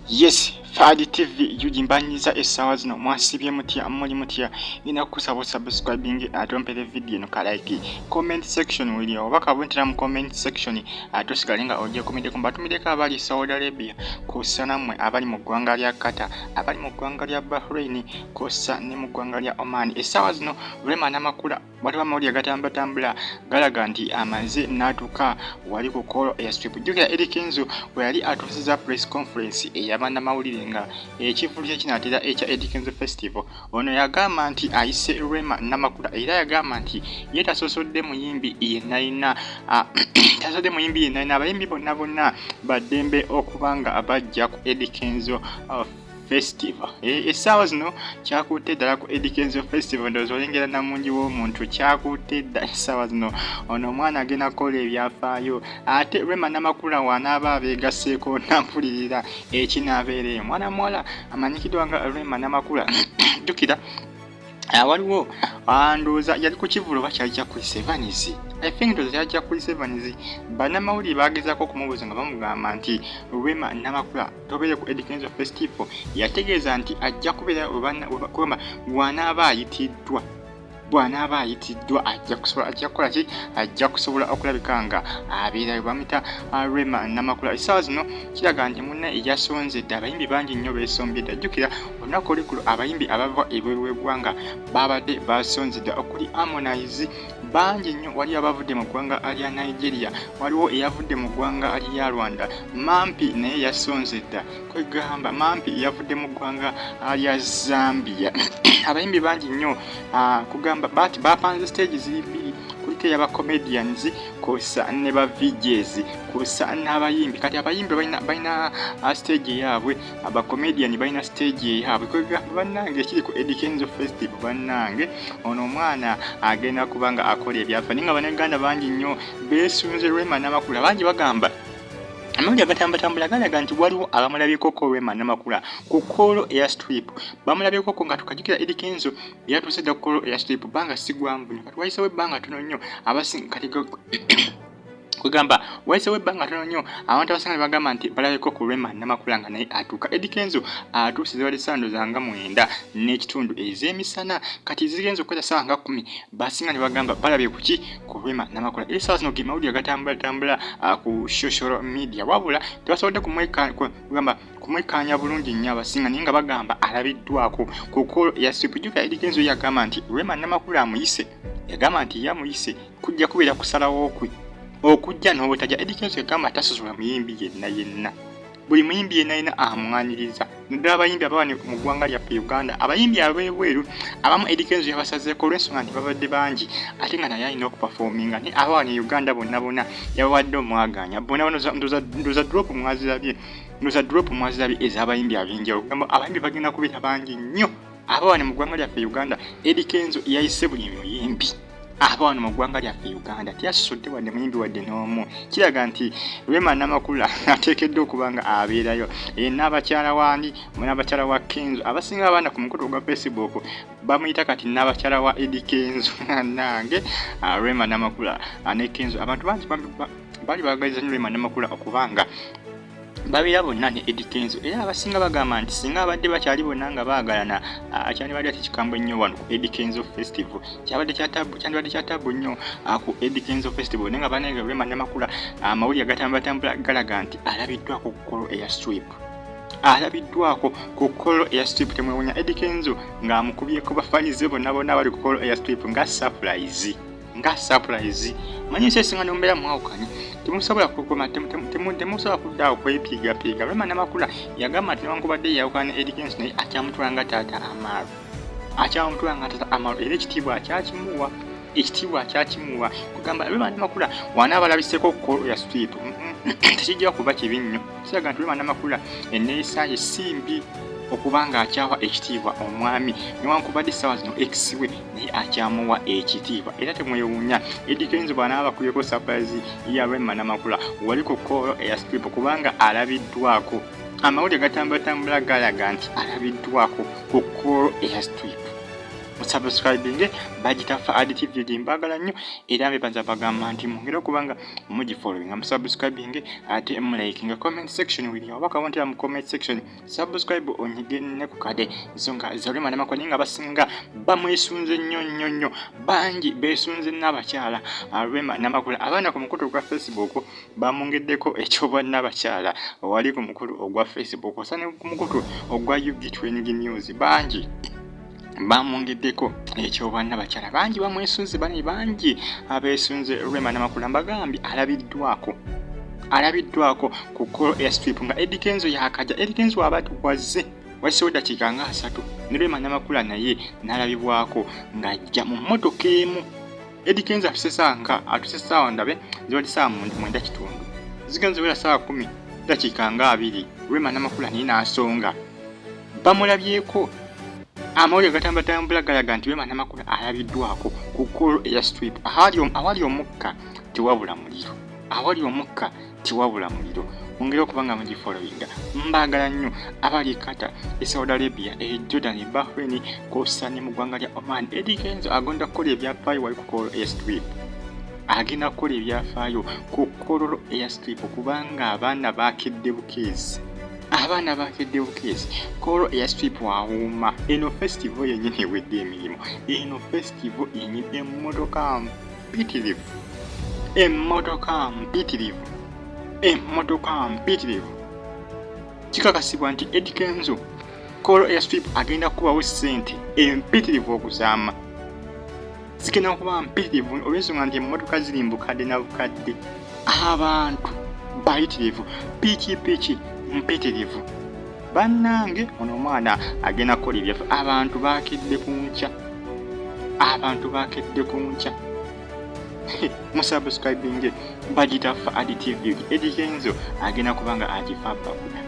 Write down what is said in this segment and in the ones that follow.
Yes, Fadi TV yugi mbanyiza essaawa zino. Mwasibye mutya? Muli mutya? Ngenda kukusaba osubscribing ate ompere video eno ka like. Comment section wili obubaka buntera mu comment section, ate osigale nga ogyekomeddeko. Mbatumiddeko abali Saudi Arabia, kwossa nammwe abali mu ggwanga lya Qatar, abali mu ggwanga lya Bahrain, kwossa ne mu ggwanga lya Oman. Essaawa zino Rema Namakula, waliwo amawulire agatambulatambula galaga nti amaze n'atuuka wali ku Kololo Airstrip. Jjukira Eddy Kenzo bwe yali atuusiza press conference ey'abannamawulire nga ekivvulu kye kinaatera ekya Eddy Kenzo Festival, ono yagamba nti ayise Rema Namakula, era yagamba nti ye tasosodde muyimbi yenna tasosodde muyimbi yenna yenna, abayimbi bonna bonna baddembe okuba nga bajja ku Eddy Kenzo Festival. Essaawa zino kyakutte ddala ku Eddy Kenzo Festival. Ndowooza olengera namungi w'omuntu, kyakutte dda. Essaawa zino ono omwana agenda kukola ebyafaayo, ate Rema Namakula wanaaba abeegasseeko nampulirira ekinaabeera eyo. Mwana muwala amanyikiddwa nga Rema Namakula, jjukira waliwo, ndowooza yali ku kivvulu oba kyali kya Chris Evans, I think ndowooza kyali kya Chris Evans, bannamawulire bagezaako okumubuuza nga bamugamba nti Rema Namakula tobeere ku Eddy Kenzo Festival. Yategeeza nti ajja kubeera kugamba bw'anaaba ayitiddwa ajja kusobola, ajja kukola ki, ajja kusobola okulabika nga abeerayo. Bamuyita Rema Namakula. Essaawa zino kiraga nti munne yasonze dda, abayimbi bangi nnyo beesombye dda. Jjukira olunaku olweggulo abayimbi abava ebweru w'eggwanga babadde basonze dda, okuli Harmonize, bangi nnyo. Waliwo abavudde mu ggwanga lya Nigeria, waliwo eyavudde mu ggwanga lya Rwanda, Mampi naye yasonze dda, kwegamba Mampi yavudde mu ggwanga lya Zambia. Abayimbi bangi nnyo, kugamba bati bapanze stage ziri bbiri, kuliko eyaba comedians kwossa ne ba VJs kwossa n'abayimbi. Kati abayimbi balina stage yaabwe, abacomedian balina stage yaabwe. Kwegamba bannange ekiri ku Eddy Kenzo Festival, bannange ono omwana agenda kuba nga akola ebyafa, naye nga bannayuganda bangi nnyo beesunze Rema Namakula. Bangi bagamba amawulire agatambatambula galaga nti waliwo abamulabyekoko Rema Namakula ku Kololo Airstrip, bamulabyekoko nga tukajjukira Eddy Kenzo yatuuse dda ku Kololo Airstrip bbanga si gwanvu nnyo. Kati wayisewo ebbanga tono nnyo, kati kwegamba wayisewo ebbanga tono nnyo, abantu abasinga ne bagamba nti balabyeko ku Rema Namakula nga naye atuuka. Eddy Kenzo atuuse zibadde sando zanga 9:30 ez'emisana, kati zigenza okukwata ssaawa nga 10, basinga ne bagamba balabye kuki ku Rema Namakula. Era essaawa zino ge mawulire agatambulatambula ku social media, wabula tebasobodde kugamba kumwekkaanya bulungi nnyo abasinga, naye nga bagamba alabiddwako ku Kololo Airstrip. Jjukira Eddy Kenzo yagamba nti Rema Namakula amuyise, yagamba nti yamuyise, kujja kubeera kusalawo kwe okujja n'obutajja. Eddy Kenzo yagamba tasosola muyimbi yenna yenna, buli muyimbi yenna yenna amwaniriza, naddala abayimbi ababa mu ggwanga lyaffe Uganda. Abayimbi ab'ebweru abamu Eddy Kenzo yabasazeeko olw'ensonga nti babadde bangi ate nga naye alina okuperforminga, naye aba wano e Uganda bonna bonna yabawadde omwaganya bonna bona. Ndowooza drop mwazirabye, ndowooza drop mwazirabye ez'abayimbi ab'enjawulo. Kugamba abayimbi bagenda kubeera bangi nnyo aba wano mu ggwanga lyaffe Uganda. Eddy Kenzo yayise buli muyimbi aba wano mu ggwanga lyaffe Uganda, teyasosodde wadde muyimbi wadde n'omu. Kiraga nti Rema Namakula ateekeddwa okuba nga abeerayo. N'abakyala wani, n'abakyala wa Kenzo, abasinga abaana ku mukutu ogwa Facebook bamuyita kati n'abakyala wa Eddy Kenzo. Nange Rema Namakula ne Kenzo, abantu bangi bali baagaliza nnyo Rema Namakula okubanga babeera bonna ne Eddy Kenzo, era abasinga bagamba nti singa abadde bakyali bonna nga baagalana, kyandibadde ate kikambwe nnyo wano ku Eddy Kenzo Festival, kyabadde kyandibadde kya taabu nnyo ku Eddy Kenzo Festival. Naye nga banange Rema Namakula, amawulire agatambulatambula galaga nti alabiddwako ku Kololo Airstrip, alabiddwako ku Kololo Airstrip. Temwewunya Eddy Kenzo ng'amukubyeko bafanize bonna bonna bali ku Kololo Airstrip nga surprise, nga surprise. Manyi nsi esinga nomubeera mwawukanye, temusobola kukoma, temusobola kuddaawo kwepiigapiiga. Rema Namakula yagamba nti newankubadde yawukana ne Eddy Kenzo, naye akyamutwala nga taata Amaalo, akyamutwala nga taata Amaalo, era ekitiibwa akyakimuwa, ekitiibwa akyakimuwa. Kugamba Rema Namakula wanaaba alabiseeko ku Kololo Airstrip, tekijja kuba kibi nnyo. Kiraga nti Rema Namakula enneeyisa ye si mbi, okuba nga akyawa ekitiibwa omwami newankubadde essaawa zino ex we, naye akyamuwa ekitiibwa. Era temwewuunya Eddy Kenzo bw'anaaba bakubyeko surprise ya Rema Namakula wali ku Kololo Airstrip, kubanga alabiddwako. Amawulire gatambulatambula galaga nti alabiddwako ku Kololo Airstrip. Musubscribinge bagita Faad TV gye mbaagala nnyo, era mbebanza bagamba nti mwongere okuba nga mugifollowinga, musubscribinge ate mulikinga. Comment section wiri oba kawontera mu comment section, subscribe onyige ne ku kade. Ensonga za Rema Namakula, naye nga basinga bamwesunze nnyo nnyo nnyo, bangi beesunze n'abakyala Rema Namakula. Abaana ku mukutu ogwa Facebook bamwongeddeko ekyobwannabakyala wali ku mukulu ogwa Facebook osa ne ku mukutu ogwa UG Training News, bangi bamwongeddeko ekyobwannabakyala, bangi bamwesunze, bane bangi abeesunze Rema Namakula. Mbagambye alabiddwako ku Kololo Airstrip nga Eddy Kenzo yakaja. Eddy Kenzo aba wazze wayisewo dakiika nga 30 ne Rema Namakula naye n'alabibwako ng'ajja mu mmotoka emu. Eddy Kenzo atuse saawa nga atuse saawa ndabe zibadde saawa 9:15, zigenze wera saawa 10 dakiika nga 20, Rema Namakula naye n'asonga bamulabyeko. Amawulire gatambatambula galaga nti Rema Namakula alabiddwako ku Kololo Airstrip. Awali omukka tewabula muliro, awali omukka tewabula muliro. Mwongere okuba nga mugifollowinga. Mbaagala nnyo abali e Qatar, e Saudi Arabia, e Jordan, e Bahrain kwossa ne mu ggwanga lya Oman. Eddy Kenzo agenda kukola ebyafaayo wali ku Kololo Airstrip, agenda kukola ebyafaayo ku Kololo Airstrip kubanga abaana bakedde bukeezi, abaana bakedde bukeezi. Kololo Airstrip awuuma. Eno festival yennyini ewedde emirimu, eno festival yennyini, emmotoka mpitirivu, emmotoka mpitirivu, emmotoka mpitirivu. Kikakasibwa nti Eddy Kenzo Kololo Airstrip agenda kukubawo ssente empitirivu, okuzaama zigenda kuba mpitirivu olw'ensonga nti emmotoka ziri mu bukadde na bukadde, abantu bayitirivu, piiki mpitirivu. Bannange, ono omwana agenda kukola ebyaffe. Abantu bakedde ku nkya, abantu bakedde ku nkya. Musubscribinge bagita Faad TV. Eddy Kenzo agenda kuba nga agifa bakula,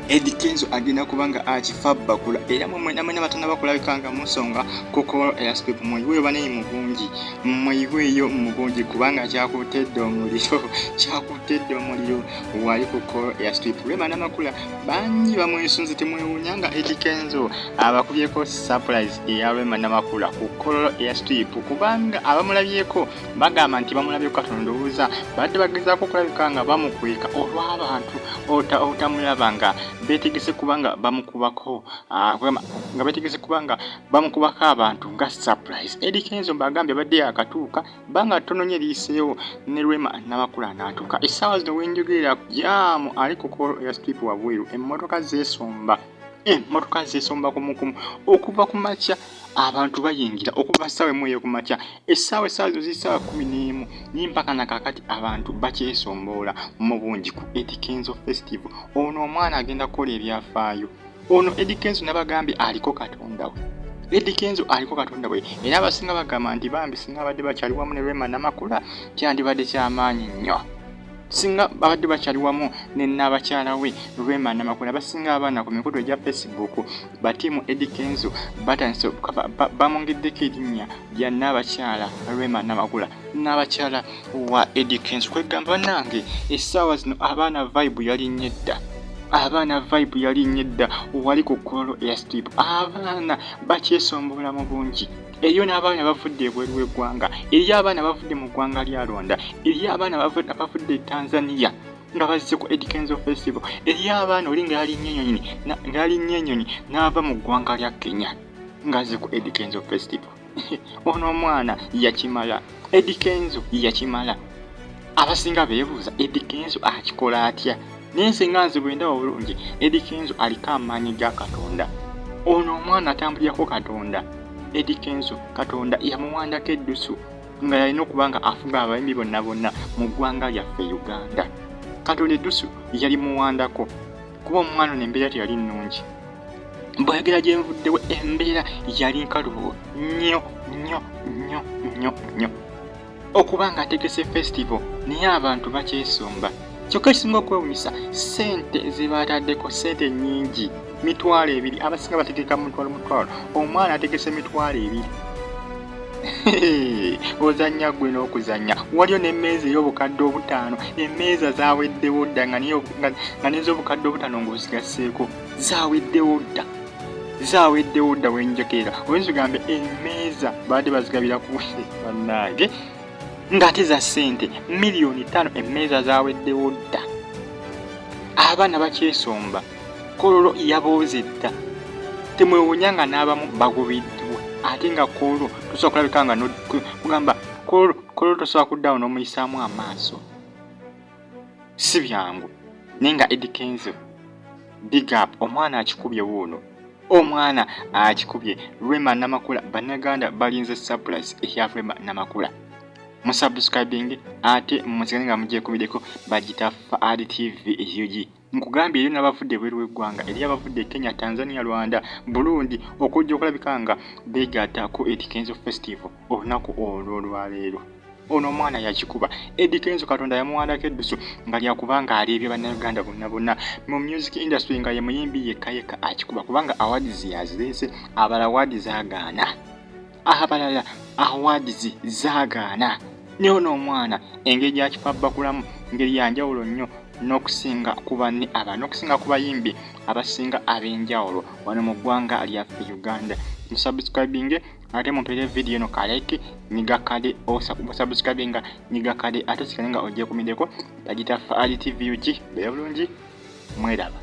Eddy Kenzo agenda kuba nga akifa bakula. Era mwena mwena batanaba kulabika nga musonga ku Kololo Airstrip, muyiweeyo banaye mu bungi, muyiweeyo mu bungi kubanga kyakutedde omuliro, kyakutedde omuliro wali ku Kololo Airstrip. Rema Namakula bangi bamwesunze. Temwewuunya nga Eddy Kenzo abakubyeko surprise eya Rema Namakula ku Kololo Airstrip, kubanga abamulabyeko bagamba nti bamulabyeko katono. Ndowooza badde bagezaako okulabika nga bamukweka olw'abantu obutamulaba nga beetegese kubanga bamukubako, nga beetegese kubanga bamukubako abantu nga surprise. Eddy Kenzo mbagambye abadde yakatuuka banga ttono nnyo eriyiseewo ne Rema Namakula n'atuuka. Essaawa zino wenjogerera jam ali ku Kololo Airstrip wabweru, emmotoka zeesomba, emmotoka zeesomba kumukumu okuva ku makya. Abantu bayingira okuva ssaawa 1 ey'okumakya, essaawa zino ziri ssaawa 11, naye mpaka na kaakati abantu bakyesomboola mu bungi ku Eddy Kenzo Festival. Ono omwana agenda kukola ebyafaayo. Ono Eddy Kenzo nabagambye aliko Katonda we, Eddy Kenzo aliko Katonda we. Era abasinga bagamba nti bambi singa abadde bakyali wamu ne Rema Namakula kyandibadde kyamaanyi nnyo, singa babadde bakyali wamu ne naabakyala we Rema Namakula. Basinga abaana ku mikutu egya Facebook batiimu Eddy Kenzo batandise bamwongeddeko erinnya lya naabakyala Rema Namakula, n'abakyala wa Eddy Kenzo. Kwegamba bannange essaawa zino abaana vibe yalinnye dda, abaana vibe yalinnye dda wali ku Kololo Airstrip. Abaana bakyesombola mu bungi. Eriyo n'abaana bavudde ebweru w'eggwanga, eriyo abaana bavudde mu ggwanga lya Rwanda, eriyo abaana bavudde e Tanzania nga bazze ku Eddy Kenzo Festival, eriyo abaana oli nga yalinnya ennyonyi n'ava mu ggwanga lya Kenya ng'azze ku Eddy Kenzo Festival. Ono omwana yakimala, Eddy Kenzo yakimala. Abasinga beebuuza Eddy Kenzo akikola atya, naye nze nga nze bwe ndaba obulungi, Eddy Kenzo aliko amaanyi ga Katonda. Ono omwana atambulirako Katonda. Eddy Kenzo Katonda yamuwandako eddusu nga yalina okuba nga afuga abayimbi bonna bonna mu ggwanga lyaffe Uganda. Katonda eddusu yalimuwandako kuba omwana ono embeera teyali nnungi. Bw'ayogera gye nvuddewo, embeera yali nkalubo nnyo nnyo nnyo nnyo nnyo okuba nga ategese festival, naye abantu bakyesomba. Kyokka ekisinga okwewunyisa, ssente ze baataddeko ssente nnyingi, 20,000. Abasinga bategeka mutwalo mutwalo, omwana ategese 20,000. Ozannya ggwe n'okuzannya. Waliyo n'emmeeza ey'obukadde 5, emmeeza zaaweddewo dda, nga nez'obukadde 5 ng'ozigasseeko zaaweddewo dda. Zaweddewo dda wenjokerera. Oyinza ogambe emmeeza baadde bazigabira ku bannange ng'ate za ssente 5 miliyoni. Emmeeza zaweddewo dda, abaana bakyesomba. Kololo yabooze dda, temwewuunya nga n'abamu bagobeddwa. Ate nga Kololo tosobola kulabika nga kugamba Kololo, Kololo tosobola kuddawo n'omuyisaamu amaaso, si byangu. Naye nga Eddy Kenzo, big up, omwana akikubye wuuno, omwana akikubye. Rema Namakula, Bannaganda balinze surprise eya Rema Namakula. Musubscribing ate musigale nga mugyekubiddeko, bagita Faad TV UG. Nkugambye eri n'abavudde ebweru w'eggwanga, eri abavudde Kenya, Tanzania, Rwanda, Burundi, okujja okulabika nga beegatta ku Eddy Kenzo Festival olunaku olwo olwaleero. Ono omwana yakikuba. Eddy Kenzo Katonda yamuwandako eddusu nga lyakubanga aleebye Bannayuganda bonna bonna mu music industry, nga ye muyimbi yekka yekka akikuba, kubanga awards yazireese, abalala awards zaagaana, abalala awards zaagaana. Naye ono omwana engeri gyakifabakulamu ngeri yanjawulo nnyo n'okusinga ku banne aba, n'okusinga ku bayimbi abasinga ab'enjawulo wano mu ggwanga lyaffe Uganda. Musubscribinge ate mumpeere vidiyo eno ka like, nyiga kade osubscribinga, nyiga kade ate sigale nga ogyekumiddeko. Bagita Faali TV UG. Beera bulungi, mweraba.